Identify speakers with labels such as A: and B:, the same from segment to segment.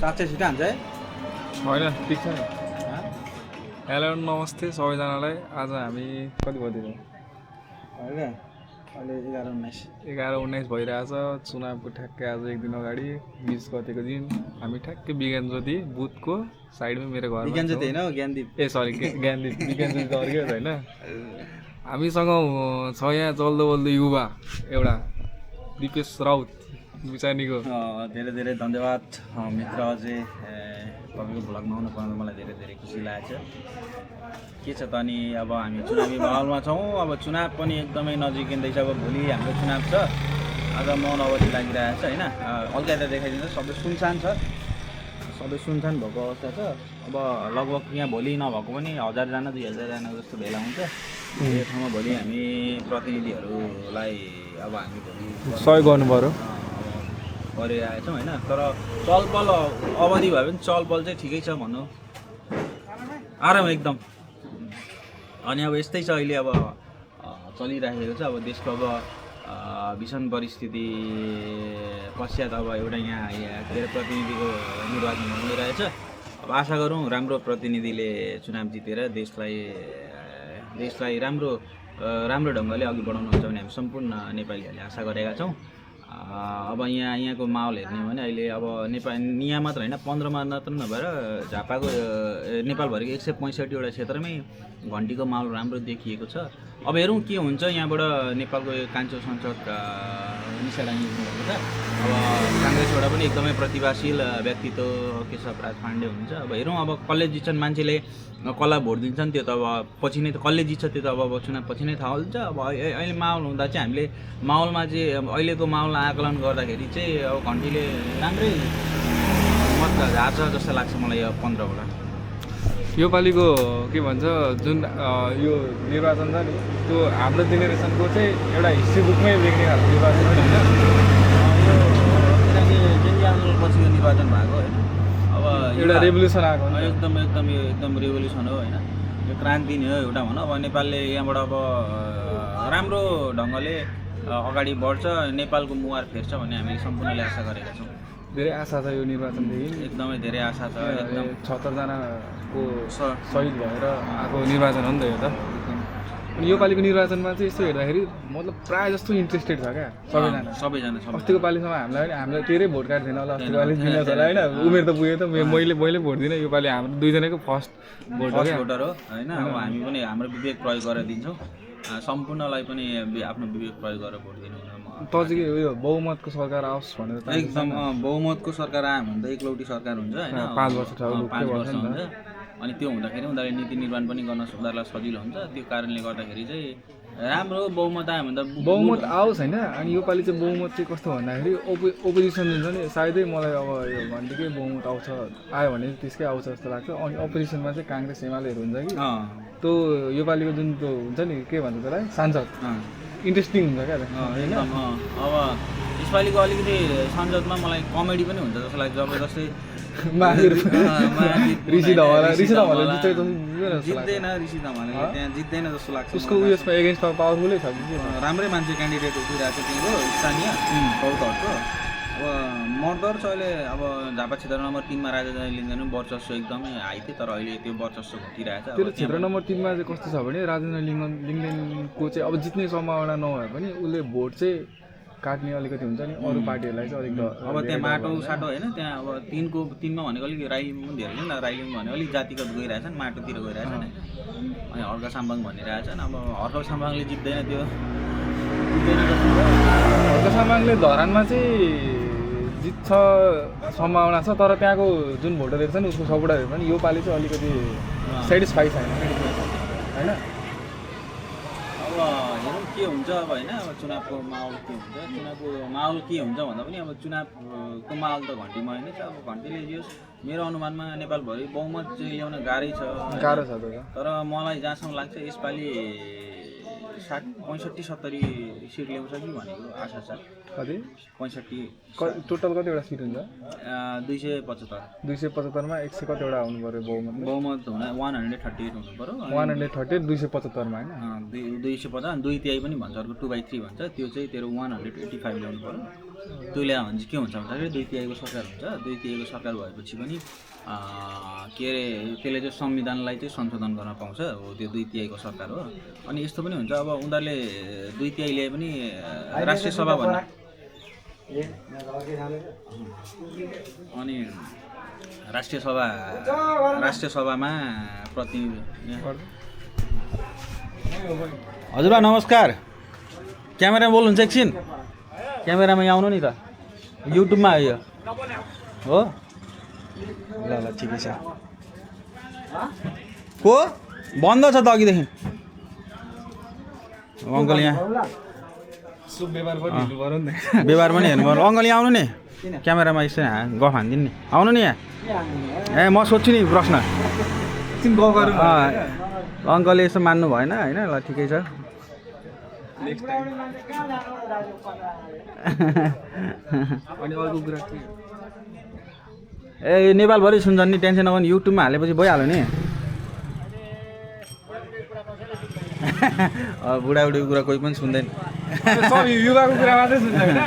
A: चाचे छिटो हान्छ है
B: होइन ठिक छ नि हेलो नमस्ते सबैजनालाई आज हामी कति बज्यो
A: होइन अहिले 11-19
B: भइरहेछ चुनावको ठ्याक्कै आज एक दिन अगाडि 20 गतेको दिन हामी ठ्याक्कै विज्ञान ज्योति बुथको साइडमै मेरो घर
A: विज्ञान ज्योति होइन ज्ञानदीप
B: ए सरी ज्ञानदीप विज्ञान ज्योति त अर्कै होइन हामीसँग छ यहाँ जल्दो बल्दो युवा एउटा दिपेश राउत विचानीको
A: धेरै धेरै धन्यवाद मित्र अझै तपाईँको भ्लगमा आउनु पाउँदा मलाई धेरै धेरै खुसी लागेको छ के छ त अनि अब हामी चुनावी माहौलमा छौँ अब चुनाव पनि एकदमै नजिकिँदैछ अब भोलि हाम्रो चुनाव छ आज मौन अवधि लागिरहेको छ होइन हल्का यता देखाइदिन्छ सबै सुनसान छ सबै सुनसान भएको अवस्था छ अब लगभग यहाँ भोलि नभएको पनि 1000जना 2000जना जस्तो भेला हुन्छ यो ठाउँमा भोलि हामी प्रतिनिधिहरूलाई अब हामी भोलि
B: सहयोग गर्नु पर्यो
A: गरिरहेको छौँ होइन तर चलपल अवधि भए पनि चलपल चाहिँ ठिकै छ भनौँ आराम एकदम अनि अब यस्तै छ अहिले अब चलिराखेको छ अब देशको अब भीषण परिस्थिति पश्चात अब एउटा यहाँ के अरे प्रतिनिधिको निर्वाचन भइरहेछ अब आशा गरौँ राम्रो प्रतिनिधिले चुनाव जितेर देशलाई राम्रो ढङ्गले अघि बढाउनुहुन्छ भने हामी सम्पूर्ण नेपालीहरूले आशा गरेका छौँ अब यहाँको माहौल हेर्ने हो भने अहिले अब यहाँ मात्र होइन 15मा मात्र नभएर झापाको नेपालभरिको 165वटा क्षेत्रमै घन्टीको माहौल राम्रो देखिएको छ अब हेरौँ के हुन्छ यहाँबाट नेपालको कान्छो संसद निशा डाङ्गी हुनुहुन्छ अब काङ्ग्रेसबाट पनि एकदमै प्रतिभाशील व्यक्तित्व केशवराज पाण्डे हुन्छ अब हेरौँ अब कसले जित्छन् मान्छेले कसलाई भोट दिन्छन् त्यो त अब पछि नै कसले जित्छ त्यो त अब चुनाव पछि नै थाहा हुन्छ अब अहिले माहौल हुँदा चाहिँ हामीले माहौलमा चाहिँ अहिलेको माहौललाई आकलन गर्दाखेरि चाहिँ अब घन्टीले राम्रै मत झार्छ जस्तो लाग्छ मलाई यो 15बाट
B: यो पालिको के भन्छ जुन यो निर्वाचन छ नि त्यो हाम्रो जेनेरेसनको चाहिँ एउटा हिस्ट्री बुकमै लेख्ने खालको निर्वाचन होइन
A: यो किनकि केन्द्रीय आन्दोलन पछिको निर्वाचन भएको होइन अब
B: एउटा रेभोल्युसन आएको
A: एकदम रेभोल्युसन हो होइन यो क्रान्ति नै हो एउटा भनौँ अब नेपालले यहाँबाट अब राम्रो ढङ्गले अगाडि बढ्छ नेपालको मुहार फेर्छ भन्ने हामीले सम्पूर्णले आशा गरेका छौँ
B: धेरै आशा छ यो निर्वाचनदेखि
A: एकदमै धेरै आशा छ एकदम
B: 76जनाको शहीद भएर आएको निर्वाचन हो नि त यो त अनि यो पालिको निर्वाचनमा चाहिँ यस्तो हेर्दाखेरि मतलब प्रायः जस्तो इन्ट्रेस्टेड छ क्या
A: सबैजना
B: अस्तिको पालिसम्म हामीलाई तेरै भोट कार्ड थिएन होला अस्तिको पालि दिनुहोस् होला होइन उमेर त पुग्यो त मैले भोट दिनँ यो पालि हाम्रो दुईजनाको फर्स्ट
A: भोटर हो होइन अब हामी पनि हाम्रो विवेक प्रयोग गरेर दिन्छौँ सम्पूर्णलाई पनि आफ्नो विवेक प्रयोग गरेर भोट दिनु
B: त चाहिँ उयो बहुमतको सरकार आओस् भनेर
A: एकदम बहुमतको सरकार आयो भने त एकलौटी सरकार हुन्छ होइन
B: 5 वर्ष
A: हुन्छ अनि त्यो हुँदाखेरि उनीहरूले नीति निर्माण पनि गर्न उनीहरूलाई सजिलो हुन्छ त्यो कारणले गर्दाखेरि चाहिँ राम्रो बहुमत आयो भने त
B: बहुमत आओस् होइन अनि यो पालि चाहिँ बहुमत चाहिँ कस्तो भन्दाखेरि ओपोजिसन जुन छ नि सायदै मलाई अब यो भन्दैकै बहुमत आउँछ आयो भने त्यसकै आउँछ जस्तो लाग्छ अनि अपोजिसनमा चाहिँ काङ्ग्रेस एमालेहरू हुन्छ कि त्यो यो पालिको जुन त्यो हुन्छ नि के भन्छ त्यसलाई सांसद इन्ट्रेस्टिङ हुन्छ क्या होइन
A: अब यसपालिको अलिकति संसदमा मलाई कमेडी पनि हुन्छ जस्तो लाग्छ जबरजस्तै
B: ऋषि धमाल
A: जित्दैन ऋषि धमालले त्यहाँ जित्दैन जस्तो लाग्छ
B: उसको उयसमा एगेन्स्टमा पावरफुलै छ
A: राम्रै मान्छे क्यान्डिडेट उठिरहेको छ त्यहीँको स्थानीय गौतहटको अब मर्दर छ अहिले अब झापा क्षेत्र नम्बर 3मा राजा लिङ्गन वर्चस्व एकदमै हाई थियो तर अहिले त्यो वर्चस्व घटिरहेको छ
B: त्यो क्षेत्र नम्बर 3मा चाहिँ कस्तो छ भने राजेन्द्र लिङ्गनको चाहिँ अब जित्ने सम्भावना नभए पनि उसले भोट चाहिँ काट्ने अलिकति हुन्छ नि अरू पार्टीहरूलाई चाहिँ अलिक
A: अब त्यहाँ माटो साटो होइन त्यहाँ अब 3मा भनेको अलिक राईलिङ पनि धेरै छ नि राईलिङ भनेको अलिक जातिगत गइरहेछन् माटोतिर गइरहेछन् अनि हर्क साम्बाङ भनिरहेछन् अब हर्क साम्बाङले जित्दैन त्यो
B: हर्क साम्बाङले धरानमा चाहिँ जित्छ सम्भावना छ तर त्यहाँको जुन भोटरहरू छ नि उसको सपोर्टरहरू पनि यो पालि चाहिँ अलिकति सेटिस्फाई छैन होइन
A: अब हेरौँ के हुन्छ अब होइन अब चुनावको माहौल के हुन्छ भन्दा पनि अब चुनावको माहौल त घन्टीमा होइन छ अब घन्टीले जियोस् मेरो अनुमानमा नेपालभरि बहुमत चाहिँ ल्याउन गाह्रै छ तर मलाई जहाँसम्म लाग्छ यसपालि 65-70 सिट ल्याउँछ कि भनेको आशा छ
B: कति
A: 65
B: टोटल कतिवटा सिट हुन्छ
A: 275मा
B: 100 कतिवटा आउनु पर्यो
A: बहुमत हुन 138 हुनु पर्यो
B: 138 275मा होइन
A: 250 2 तिहाई पनि भन्छ अर्को 2/3 भन्छ त्यो चाहिँ तेरो 185 ल्याउनु पर्यो त्यो ल्यायो भने चाहिँ के हुन्छ भन्दाखेरि 2/3 सरकार हुन्छ। 2/3 सरकार भएपछि पनि के अरे त्यसले चाहिँ संविधानलाई चाहिँ संशोधन गर्न पाउँछ, हो त्यो 2/3 सरकार हो। अनि यस्तो पनि हुन्छ अब उनीहरूले 2/3 ल्याए पनि राष्ट्रिय सभा भन्ने अनि राष्ट्रिय सभामा प्रतिनिधि। हजुरबा नमस्कार, क्यामेरामा बोल्नुहुन्छ एकछिन? क्यामेरामा यहाँ आउनु नि त, युट्युबमा आयो हो। ल ल ठिकै छ। को बन्द छ त अघिदेखि अङ्कल यहाँ
B: व्यवहार पनि हेर्नु पर्यो नि त।
A: व्यवहार पनि हेर्नु पर्यो। अङ्कल यहाँ आउनु नि, क्यामेरामा यसो गफ हानिदिनु नि, आउनु नि यहाँ। ए म सोध्छु नि प्रश्न, अङ्कलले यसो मान्नु भएन होइन? ल ठिकै छ।
B: अनि अर्को कुरा के?
A: ए नेपालभरि सुन्छन् नि, टेन्सन नगर्नु, युट्युबमा हालेपछि भइहाल्यो नि। बुढाबुढीको कुरा कोही पनि सुन्दैन,
B: सब युवाको कुरा मात्रै सुन्छ होइन।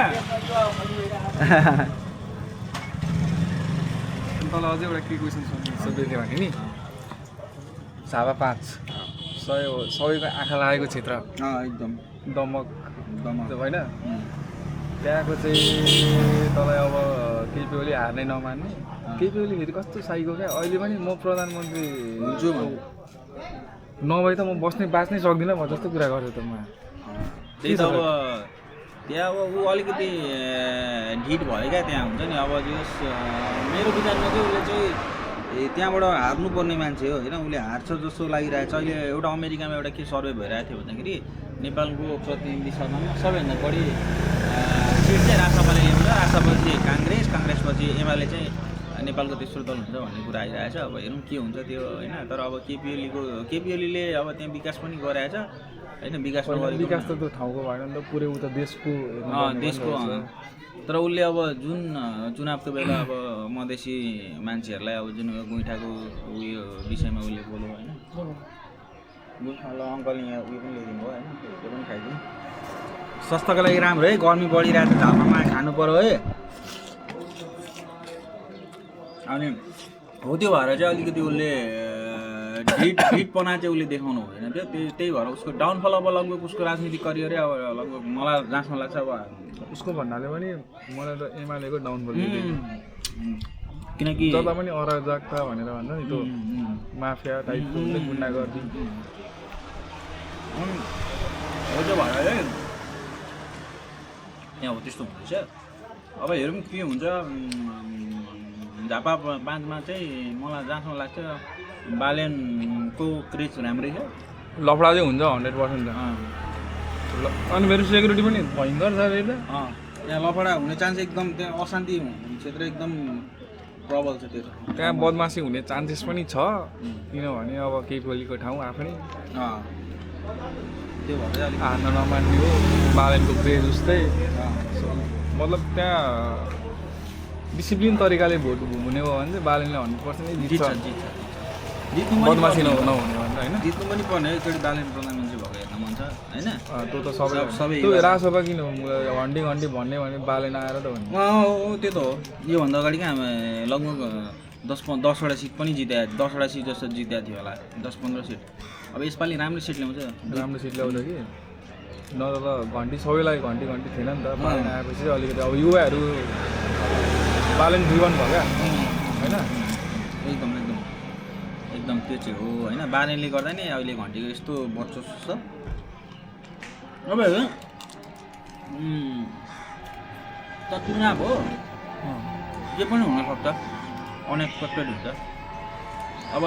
B: तल अझै एउटा के क्वेसन सोध्दै भने नि, झापा 5 सबैको आँखा लागेको क्षेत्र
A: एकदम
B: दमक होइन, त्यहाँको चाहिँ तँलाई अब केपी ओली हार्नै नमान्ने। केपी ओली फेरि कस्तो साइको क्या, अहिले पनि म प्रधानमन्त्री हुन्छु नभए त म बाँच्नै सक्दिनँ म जस्तो कुरा गर्छु त। म
A: त्यही त अब त्यहाँ अब ऊ अलिकति ढिट भयो क्या त्यहाँ, हुन्छ नि। अब जस मेरो विचारमा चाहिँ उसले चाहिँ त्यहाँबाट हार्नुपर्ने मान्छे हो होइन, उसले हार्छ जस्तो लागिरहेछ। अहिले एउटा अमेरिकामा एउटा के सर्वे भइरहेको थियो भन्दाखेरि नेपालको प्रतिनिधि सभामा सबैभन्दा बढी सिट चाहिँ राजसभाले ल्याउँछ, राजसभापछि काङ्ग्रेसपछि एमाले चाहिँ नेपालको तेस्रो दल हुन्छ भन्ने कुरा आइरहेछ। अब हेरौँ के हुन्छ त्यो होइन। तर अब केपी ओलीले अब त्यहाँ विकास पनि गराएछ होइन, विकास
B: त त्यो ठाउँको भएन नि त, पुरै उता देशको।
A: तर उसले अब जुन चुनावको बेला अब मधेसी मान्छेहरूलाई अब जुन गुइठाको उयो विषयमा उसले बोल्यो होइन। ल अङ्कल यहाँ उयो पनि ल्याइदिनु भयो होइन, त्यो पनि खाइदिउँ। स्वास्थ्यको लागि राम्रो है, गर्मी बढिरहेको छ, झापामा खानु पर्यो है। अनि हो त्यो भएर चाहिँ अलिकति उसले ढिटपना चाहिँ उसले देखाउनु हुँदैन थियो। त्यही भएर उसको डाउनफल अब लगभग उसको राजनीतिक करियरै अब लगभग मलाई जहाँसम्म लाग्छ अब
B: उसको भन्नाले पनि मलाई त एमालेको डाउनफल
A: किनकि
B: जता पनि अराजकता भनेर भन्छ नि, त्यो माफिया टाइपको गुन्डागर्दी
A: हो त्यो भएर है यहाँ हो त्यस्तो हुँदैछ। अब हेरौँ के हुन्छ। झापा 5मा चाहिँ मलाई जहाँसम्म लाग्छ बालेनको क्रेज राम्रै छ,
B: लफडा चाहिँ हुन्छ 100%। अनि मेरो सेक्युरिटी पनि भयङ्कर छ फेरि त।
A: यहाँ लफडा हुने चान्स एकदम, त्यहाँ अशान्ति क्षेत्र एकदम प्रबल छ त्यो।
B: त्यहाँ बदमासी हुने चान्सेस पनि छ, किनभने अब केपी ओलीको ठाउँ आफ्नै
A: त्यो भएर अलिक
B: हार्न नमान्ने हो। बालेनको क्रेज उस्तै, मतलब त्यहाँ डिसिप्लिन तरिकाले भोट हुने हो भने चाहिँ बालेनले 100% जित्छ। बदमासी नहुने भन्दा होइन,
A: जित्नु पनि पर्ने है। एकचोटि बालेन प्रधानमन्त्री भएको हेर्न मन छ होइन।
B: त्यो त सबै त्यो राजसभा किन घन्टी भन्ने भने बालेन आएर त भन्ने
A: त्यो त हो। योभन्दा अगाडि कहाँ लगभग 10वटा सिट पनि जित्या, 10वटा सिट जस्तो जित्या थियो होला, 10-15 सिट। अब यसपालि राम्रो सिट ल्याउँछ,
B: राम्रो सिट ल्याउँछ कि नत्र त घन्टी सबैलाई घन्टी थिएन नि त। बालेन आएपछि अलिकति अब युवाहरू बालेन ड्रिभन भयो क्या होइन।
A: एकदम त्यो चाहिँ हो होइन। बालेनले गर्दा नि अहिले घन्टीको यस्तो वर्चस्व छ। अब त चुनाव हो, जे पनि हुनसक्छ, अनएक्सपेक्टेड हुन्छ। अब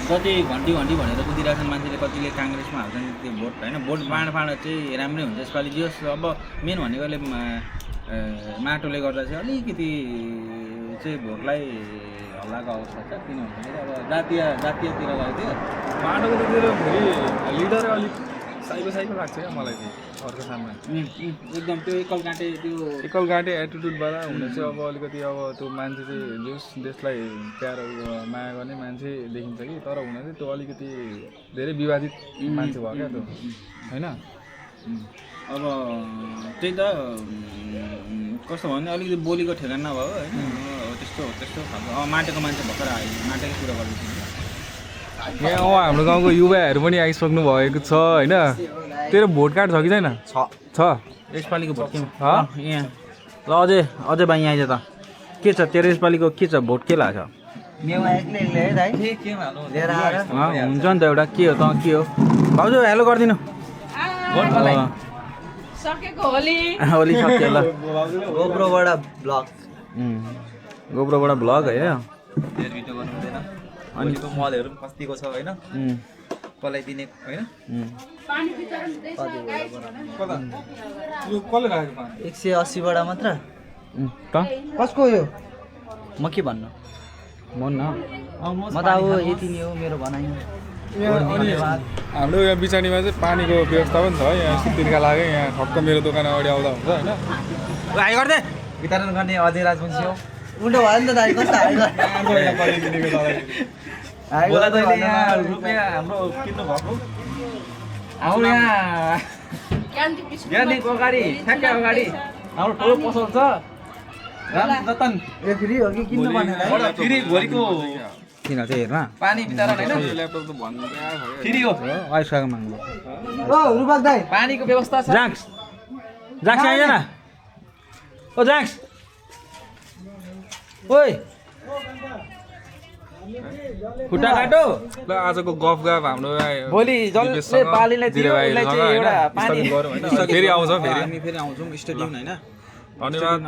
A: जति घन्टी भनेर कुदिरहेछन् मान्छेले, कतिले काङ्ग्रेसमा हाल्छन् त्यो भोट होइन। भोट बाँड चाहिँ राम्रै हुन्छ यसपालि। जस अब मेन भनेकोले माटोले गर्दा चाहिँ अलिकति चाहिँ भोटलाई हल्लाको अवस्था छ, किन भन्दाखेरि अब जातीयतिर गएको थियो।
B: माटोको त्यतिर फेरि लिडर अलिक साइको लाग्छ क्या मलाई चाहिँ अर्को सामना।
A: एकदम त्यो
B: एकल गाँटे एटिट्युडबाट हुने चाहिँ अब अलिकति अब त्यो मान्छे चाहिँ जस देशलाई प्यार माया गर्ने मान्छे देखिन्छ कि, तर हुन चाहिँ त्यो अलिकति धेरै विवादित मान्छे भयो क्या त्यो होइन।
A: अब त्यही त कस्तो भन्ने अलिकति बोलीको ठेगान नभयो होइन त्यस्तो खालको माटेको मान्छे भर्खर आयो माटेकै कुरा गर्दैछ
B: यहाँ हाम्रो गाउँको युवाहरू पनि आइसक्नु भएको छ होइन तेरो भोट कार्ड छ कि छैन छ
A: यसपालिको भोट यहाँ ल अझै भाइ यहाँ आइज त के छ तेरो यसपालिको के छ भोट के लाग्छ हुन्छ नि त एउटा के हो त के हो भाउजू हेलो गरिदिनु
C: सकेको होली
A: होली सक्यो ल
D: गोप्रोबाट ब्लग
A: गोप्रोबाट भ्लग है
D: भिडियो गर्नु हुँदैन अनि मलहरू पनि कस्तिको छ होइन पलाइदिने होइन 180बाट मात्र
A: त
D: कसको यो म के भन्नु
A: मन न
D: म त अब यति नै हो मेरो भनाइ
B: हाम्रो यहाँ बिचानीमा चाहिँ पानीको व्यवस्था पनि छ यहाँ यस्तो तिर्खा लाग्यो यहाँ ठक्क मेरो दोकान अगाडि आउँदा हुन्छ होइन
A: हाई गर्दै
D: वितरण गर्ने अजय राजवंशी हो उल्टो भयो नि त दाइ कस्तो हाम्रो किन्नु भएको
A: हाम्रो यहाँदेखिको अगाडि ठ्याक्कै अगाडि हाम्रो ठुलो पसल छ
D: रतन ए फ्री हो कि किन्नु भनेर
A: फेरि भोलिको किन चाहिँ हेर्न
D: पानी वितरण होइन
B: ल्यापटप त भन्नु
D: फ्री हो
A: आइसकेको माग्नु
D: ओ रुबाक दाइ
A: पानीको व्यवस्था छ जाक्स जाक्स आइज न ओ जाक्स ओइ खुट्टा काटो
B: ल आजको गफ गफ हाम्रो
A: भोलि जसले पालीलाई दियो उसलाई चाहिँ एउटा पानी
B: फेरि आउँछ फेरि
A: हामी फेरि आउँछौँ स्टेडियम होइन
B: धन्यवाद